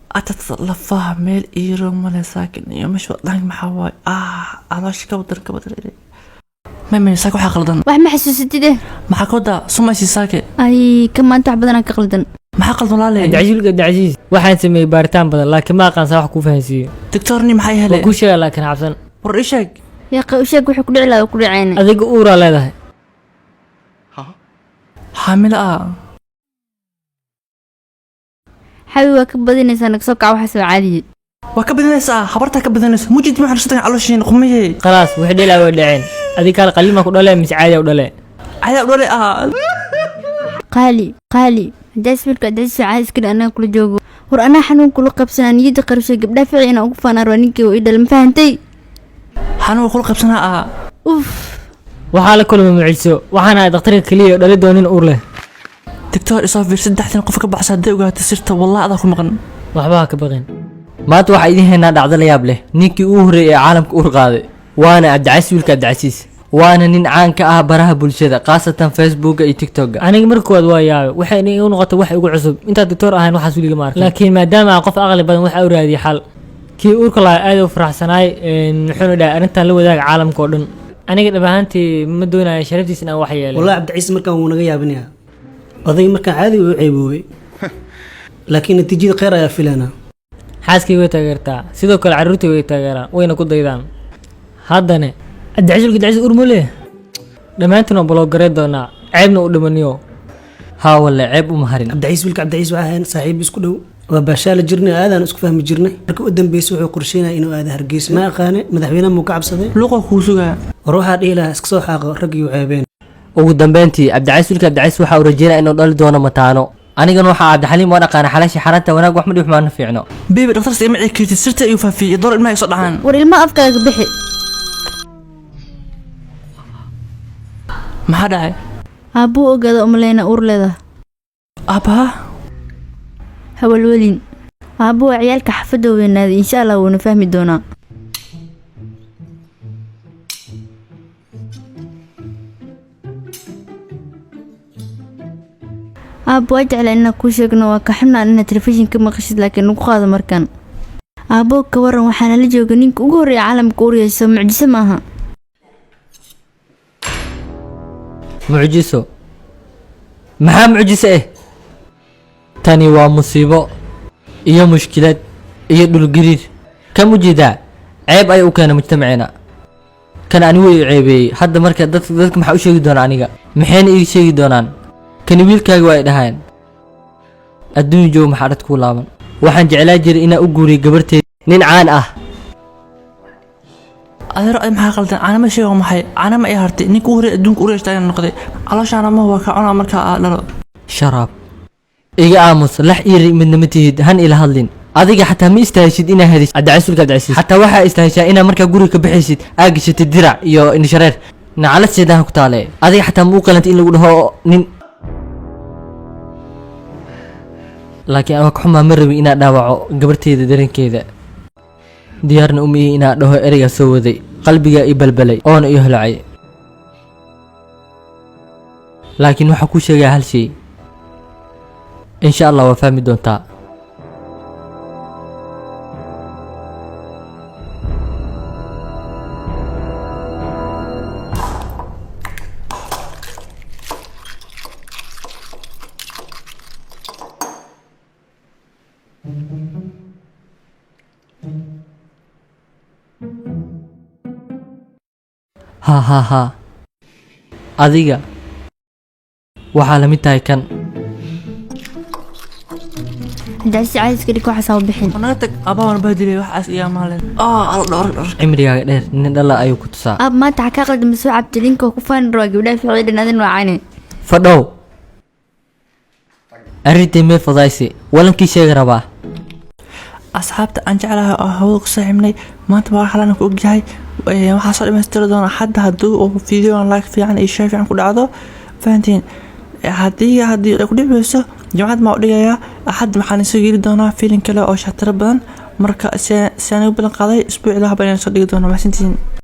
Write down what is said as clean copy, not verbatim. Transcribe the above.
Atad lafaha meel iiro male saakin iyo meesha dhank maxaa waaye? Caloosha ka wadan ka wadan. May saaka waxaa qaldan. Wax ma xasuusatide? Maxaa ka wadaa sumaysi saake? Ay, ka maanta wax badanaa ka qaldan. Maxaa qaldan walaale? Cabdicasiis Cabdicasiis, waxaan sameeyey baaritaan badan, laakiin ma aqaan saa wax kuu fahansiiyo. Doctorni maxay Waa helay? kuu sheegaa, laakiin cabsan. War ii sheeg. Yaqa, u sheeg wuxuu ku dhici lahaa ku dhaceen. Adiga uuraa leedahay. Xaamilo ah? Xawi, waa ka badinaysaa, naga soo kaca, waxaas waa caadiye. Waa ka badinaysaa, habartaa ka badinaysa mujid ma xasuusan calooshiin qumayey. Khalaas, wixii dhelaa way dhaceen. Adiga kaal qalin maa ku dhalee mise caadi u dhalee? Cadaa dhole ah. Qaali, qaali, haddaas wiilka Cabdicasiis caadi iska dhi, anaa kula joogo. War anaa xanuun kula qabsanaa, niyadda qarabshay, gabdhaha fici inaan ugu faanaa waa ninkii uu ii dhalay, ma fahantay? Xanuun kula qabsanaa ah. Uf. Waxaa la kulmay mucjiso. Waxaan ahay dhakhtarka keliya oo dhali doonin uur leh. Doctor, isoo fiir, saddexdan qof ka baxsa hadday ogaato sirta, wallah adaa ku maqan. Waxba ha ka baqin. Maanta waxaa idiin haynaa dhacdo la yaab leh. Ninkii ugu horreeyay ee caalamka uur qaaday waana Cabdicasiis wiilka Cabdicasiis, waana nin caan ka ah baraha bulshada, khaasatan Facebooka iyo TikToka. Aniga marka koowaad waa yaabay, waxay igu noqotay wax igu cusub. Intaad doctor ahayn waxaas weliga ma arkin, laakiin maadaama aan qof aqli badan, waxa u raadiyay xal. Kii uurka lahaa aad u faraxsanaay, wuxuuna dhahay arrintan la wadaaga caalamka oo dhan. Aniga dhab ahaantii ma doonayo sharaftiis inaan wax yeelay. Wallahi Cabdiciise markaan wuu naga yaabinayaa odayga, markaan caadi u ceeboobay, laakiin natiijada kheyr ayaa filanaa. Xaaskay way taageertaa, sidoo kale carruurtay way taageeraan, wayna ku daydaan. Haddana Cabdicasiis Cabdicasiis uur ma leh, dhammaantiin waan baloogareyn doonaa, ceebna u dhimaniyo. Haa walle, ceeb uma harin. Cabdiciis wiilka Cabdiciis waxaa ahayn saaxiib isku dhow, waa baashaala jirnay, aadaan isku fahmi jirnay. Marka u dambeysay wuxuu qorsheynaya inuu aado Hargeysa, ma aqaane madaxweynaha muu ka cabsaday. Luuqa kuu sugaa. War waxaa dhihi lahaa iska soo xaaqo raggii u ceebeen. Ugu dambeyntii, Cabdicasiis wiilka Cabdicasiis waxa uu rajeynaya inuu dhali doono mataano. Anigana waxaa Cabdixaliim waan aqaana, xalaashii xaraanta wanaag wax ma dhib maana fiicno. Baby, dhakhtarsi ima cii kartid, sirta ayuu faafiyey door ilmaha ay soo dhacaan. War ilmaha afkaaga bixi. Maxaa dhacay? Aabbuu ogaada umaleyna uur leedaha. Aabbaha? Hawalwelin, aabbo waa ciyaalka xaafadda weynaaday, insha Allah wuuna fahmi doonaa. Aabbo, waa jeclaa inaan kuu sheegno, waa ka xunaan inaad telefishinka maqashid, laakiin nagu qaado markan. Aabbo, ka waran, waxaana la jooga ninka ugu horreeya caalamka uur yeesho, mucjiso maaha? Mucjiso? Maxaa mucjiso eh? Tani waa musiibo iyo mushkilad iyo dhulgariir ka mujidaa. Ceeb ayuu u keenay mujtamaceena kan. Ani way ceebeeyey. Hadda marka dadka maxaa u sheegi doonaa? Aniga maxayna ii sheegi doonaan? Kani wiilkaaga waa ay dhahayeen. Adduun joog, maxaa dhad kuu laaban? Waxaan jeclaa jiray inaan u guuriyo gabarteed nin caan ah. Adeero, ay maxaa qaldan? Caanama sheego, maxay caanama ay hartay? Ninka u horreey adduunka u reeshta ayaan noqday. Calooshaana ma waa ka cunaa markaa aa dhalo. Sharaab, iga aamus. Lax iiri midna ma tihid, han ila hadlin. Adiga xataa ma istaahishid inaa hedisid Cabdicasiis wiilka Cabdicasiis. Xataa waxaa istahishaa inaa markaa guriga ka baxaysid aa gashatid dirac iyo indhashareer. Nacalad seedaha ku taale. Adiga xataa ma u qalantay in lagu dhaho nin. Laakiin ama kaxumaa, ma rabin inaa dhaawaco gabarteyda dareenkeeda. Diyaarna uma ihi inaa dhaho ereygaa soo waday qalbigaa i balbalay oona ii holacay. Laakiin waxaa kuu sheegaya hal shay, insha Allah waa fahmi doontaa. Ha ha ha, adiga waxaa la mid tahay kan. Cabdicasiis, caadiska dhig, waxaas ha u bixin. Naga tag, aabbaha waan bahdilay, waxaas iyo maalin alla dhowr dhowr. Cimrigaaga dheer nin dhala ayuu ku tusaa. Aab, maanta waxaa kaa qaldan, soo cabtay ninka ku faani rabaa gabdhaha ficii dhan adin waacane. Fadhow, arrintii mee fadaysi walankii sheegi rabaa. Asxaabta aan jeclahay oo hawada ku saaxiibnay, maanta waa xalaan ku ogyahay. Waxaa soo dhamaystiri doona hadda haddii uu video like fiican iyo share fiican ku dhacdo, fahantiin. Haddii ay ku dhici weyso, jimcad maa u dhigayaa, axad waxaan isoo geli doonaa filin kale oo shactiro badan. Marka si aan ugu ballan qaaday, isbuucii laba inaan soo dhigi doono. Maxsantihiin.